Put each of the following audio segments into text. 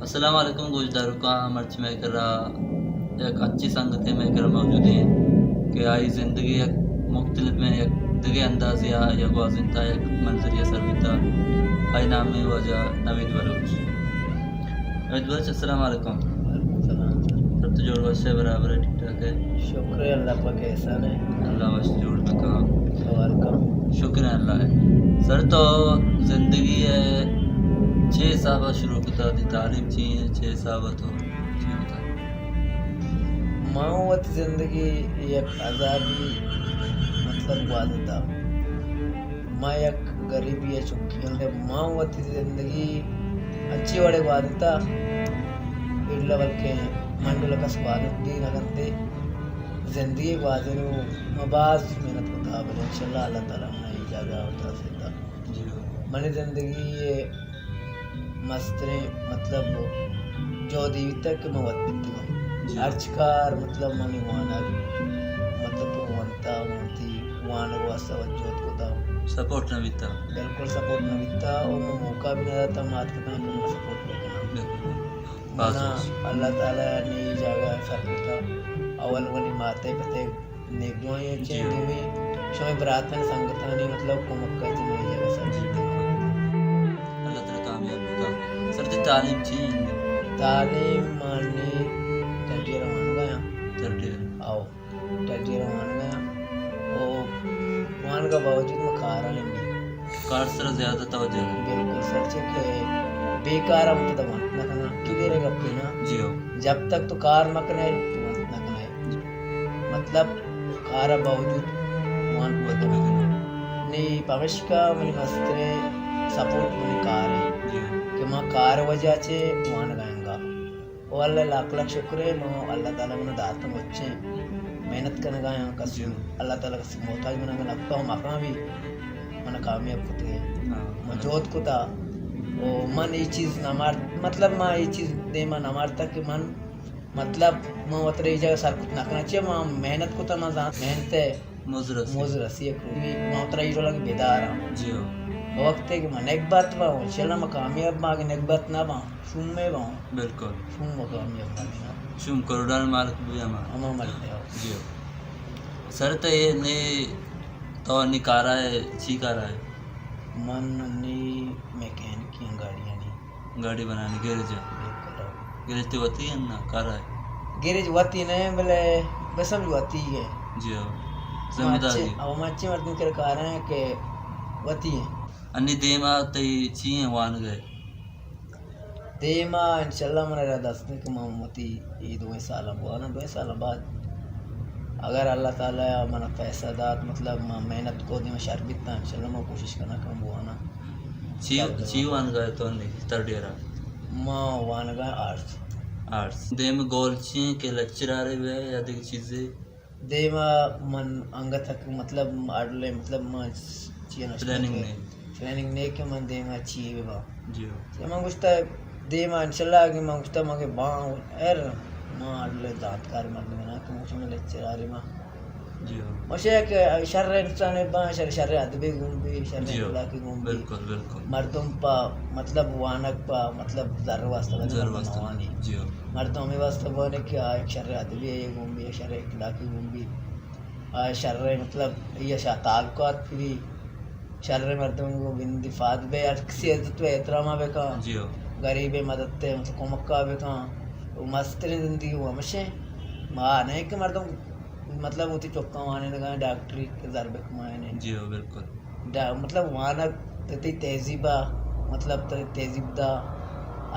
السلام علیکم گوشداروکاں، مرچی مئے کرا یک اچی سنگتے مئے کرا موجود ایں کہ آئی زندگی یک مختلف میں یک دگہ اندازے آ یا گوازینتا، یک منظرے آ سر بیتا۔ آئی نام میں واجہ نوید بلوچ۔ نوید بلوچ، السلام علیکم۔ وعلیکم السلام۔ سر تو جوڑ وش ئے، برابر ئے، ٹھیک ٹھاک ئے؟ شکر ئے، اللہ پاک احسان ئے۔ اللہ وش جوڑ بکا۔ وعلیکم۔ شکر ئے اللہ ئے۔ سر تو زندگی ئے چے حساب ءَ شروع کتا؟ دی تعلیم چی ئے؟ چے حساب ءَ تو چی کتا؟ ما وت زندگی یک عذابی مطلب گوازتا۔ ما یک گریبی ءِ چکی آں۔ ما وتی زندگی انچی وڑے گوازینتا، ایڈلا بلکیں منڈل کس گوازینت دی نہ کنتے۔ زندگی گوازینو، ما باز محنت کتا، بلے انشاءاللہ اللہ تعالیٰ منا اے جاگہ ءَ وت رسینتا۔ جی۔ منی زندگی ءِ مستریں مطلب جہدے بیتگ کہ من وت بیتگاں۔ جی۔ ہرچ کار مطلب منی وانگ، مطلب تو وانتا، وانتی، وانگ واسطہ وت جہد کتا۔ سپورٹ نہ بیتا؟ بالکل سپورٹ نہ بیتا، اور من موقع بھی نہ داتا مات پتاں کہ من سپورٹ بکناں۔ بالکل۔ منا اللہ تعالیٰ نے اے جاگہ سر کتا۔ اول منی ماتے پتے نیک دعائیں۔ جی۔ چین دومی شمئے براتانی سنگتانی مطلب کمک ءَ چہ من اے جاگہ سر۔ جی، بالکل۔ اللہ تعالیٰ کامیاب بکا۔ سر تئی تعلیم چی انت؟ تعلیم مانی تھرڈ ایئر وانگا آں۔ Third year? آؤ، تھرڈ ایئر وانگا آں۔ او وانگا باوجود ما کارا نمی۔ کار سرا زیادہ توجہ ہے۔ بالکل سر، چے کہ بے کارا مطلب ونت نہ کنا۔ کلیئر گپے نا۔ جی ہو۔ جب تک تو کار مہ کنے، تو ونت نہ کنے۔ مطلب کار ءِ باوجود وانگ بوتگ۔ نی پمشکا منی مستریں سپورٹ منی کار اِنت، جی۔ کہ ما کار ءِ وجہ چہ وانگ ءَ آں۔ او اللہ ءِ لاکھ لاکھ شکر اِنت، ما اللہ تعالیٰ منا داتگ مچیں محنت کنگ ءَ آں، کس جی۔ اللہ تعالیٰ کسی محتاج منا نہ کتگ، مکاں بھی منا کامیاب کتگ۔ ہاں۔ ما جہد کتا، او من اے چیز نہ مارت، مطلب ما اے چیز دیما نہ مارتا کہ من مطلب، من وترا اے جاگہ سر کت نہ کناں، چیا من محنت کتا، من زانت محنت ءِ مزد رسی۔ مزد رسی۔ یک روچے من وترا اے ڈولا کہ بداراں۔ جی ہو۔ وقتے کہ من نگبت باں، انشاءاللہ من کامیاب باں، اگہ نگبت نہ باں، شومے باں۔ بالکل۔ شوم و کامیاب نہ باں۔ شوم کروڑانی مالک بی ہما۔ ہما مالک بی۔ جی ہو۔ سر تئی نے تو نی کارا ئے، چی کارا ئے؟ من نی میکینکی آں گاڑیانی۔ گاڑی بنانی گیرج ءَ؟ بالکل۔ گیرج تئی وتی انت نا، کارا ئے؟ گیرج وتی نہ انت، بلے بس سمجھ وتی ئے۔ جی ہاں۔ ذمہ داری۔ او مچی مردم کر کار اِنت کہ وتی انت۔ انی دیما تئی چی انت وانگ ءِ؟ دیما انشاءاللہ من ارادہ است کہ من وتی اے دوئیں سالاں بواناں، دوئیں سالاں بعد اگر اللہ تعالیٰ منا پیسہ دات، مطلب من محنت کو، دیما شر بیتاں، انشاءاللہ من کوشش کناں کہ من بواناں۔ چی، چی وانگا ئے تو نی تھرڈ ایئر ءَ؟ ما وانگا آرٹس۔ آرٹس۔ دیم گول چی انت کہ لیکچرار بئے یا دگہ چیزے؟ دیما من انگت مطلب اڈلے مطلب ما چی نشتہ پلاننگ کہ نے۔ پلاننگ نے کہ من دیما چی بباں۔ جی ہو۔ من گوشتا دیما انشاءاللہ اگہ من گوشتا مگہ باں، ار ما اڈلے زانتکار مردم نہ کہ من شمے لیکچرار ما۔ جی ہو۔ مشے کہ شر انسان باں، شر، شر ادبی گون بی، شر جی ہو۔ اخلاقی گون بی۔ بالکل، بالکل۔ مردم پا مطلب وانگ پا مطلب زر واسطہ زر واسطہ۔ وانی۔ جی ہو۔ مردم ہمے واسطہ بوانے کہ آ یک شر ادبی ءِ گون بی، یک شر اخلاقی گون بی۔ آ شر ءِ مطلب اے شا تعلقات بی، شر ءِ مردم گوں گندی فاد بے، ہر کسی عزت و احترام بکن۔ جی ہو۔ غریب ءِ مدد ءِ مطلب کمک بکن۔ و مستریں زندگی و ہمشیں۔ ما نہیں کہ مردم مطلب وتی چکاں وانینگا ڈاکٹری کہ زر بکمائنے۔ جی ہو، بالکل۔ ڈا-، مطلب وانگ تئی تہذیب ءَ، مطلب تئی تہذیب دا،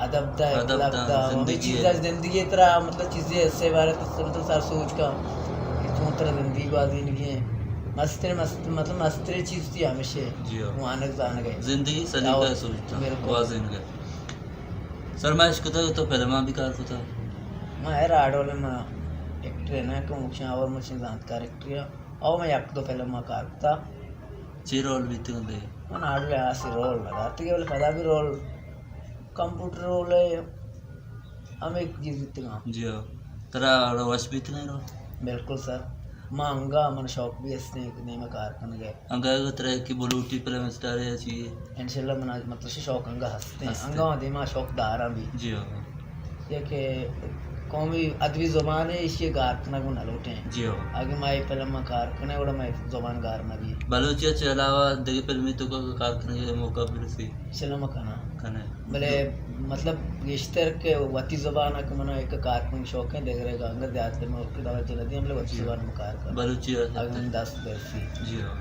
ادب دا، ادب اخلاق دا، دا، ہمے زندگی چیز ءَ۔ زندگی ءِ ترا مطلب چیزے حصے بارے تو مطلب سر سوچ کن کہ چون ترا زندگی گوازینگی اِنت۔ مستریں، مست-، مطلب مستریں چیز تئی ہمیشہ جی ہاں۔ وانگ زانگ ءِ۔ زندگی سلیقہ ءِ سوچ کن، بالکل۔ گوازینگ ءِ۔ سر ما اشکتگ تو فلماں بھی کار کتا؟ ما ہر آ ڈول ما ایکٹر نہ کن، مچاں اور مچیں زانتکار ایکٹر آں۔ او ما یک دو فلم ما کار کتا۔ چی رول بیتگ انت؟ من آڈلے آسی رول نہ داتگ، بلے پدا بھی رول، کمپیوٹر رول ءِ ہمے چیز بیتگ انت۔ جی ہاں۔ ترا وش بیتگ انت رول؟ بالکل سر۔ ما انگا من شوق بھی است کہ دیما کار کنگ ءِ۔ انگا اگہ ترا یکے بلوٹی فلم اسٹار یا چی؟ انشاءاللہ من مطلب شوق انگا ہست انت۔ ہست انت۔ انگا دیما شوق داراں بھی۔ جی ہاں۔ یک قومی ادبی زبان ہے، ایشی گار کنگ نہ لوٹیں۔ جی ہو۔ اگہ ما اے فلم ما کار کنیں، گڑا ما زبان گار نہ بی۔ بلوچی چہ علاوہ دگہ فلمی تو کار کنگ موقع برسی؟ چلو ما کناں۔ کنے۔ بلے مطلب گیشتر کہ وتی زبان ء کہ منا ایک کار کنگ شوق ہے، دگرے گا انگت زیادہ تر ما وقت توجہ نہ دیم، بلے وتی جی۔ زبان ء ما کار کناں۔ بلوچی ء اگاں من دست برسی۔ جی ہو۔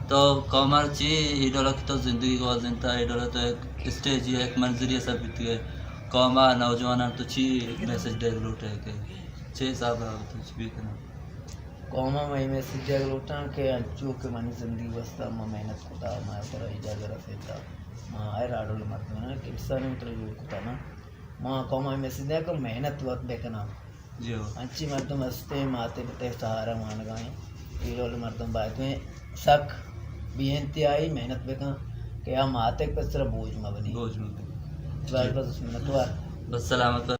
تو قوم ء چی اے ڈولا کہ تو زندگی گوازینتا، اے ڈولا تو ایک اسٹیج یا ایک منزلی سر بیتگے، قوم ء نوجوانان تو چی میسج دیگ لوٹے کہ چے حساب ء تو چی بکناں؟ قوم ء من اے میسج دیگ لوٹاں کہ انچو کہ منی زندگی واسطہ ما محنت کتا، ما ترا اے جاگہ رسیتا، ما ہر آڈول مردم نا کہ انسان ترا جوڑ کتا نا، ما قوم ء میسج دیاں کہ محنت وت بکناں۔ جی ہو۔ انچی مردم ہستیں ماتے پتے سہارا وانگا ہیں۔ اے ڈول مردم باید میں سک بے انتہائی محنت بکن کہ آ ماتے پہ سر بوجھ مہ بنی۔ بوجھ مہ بنی۔ بس، جی۔ بس منتوار۔ بس سلامت۔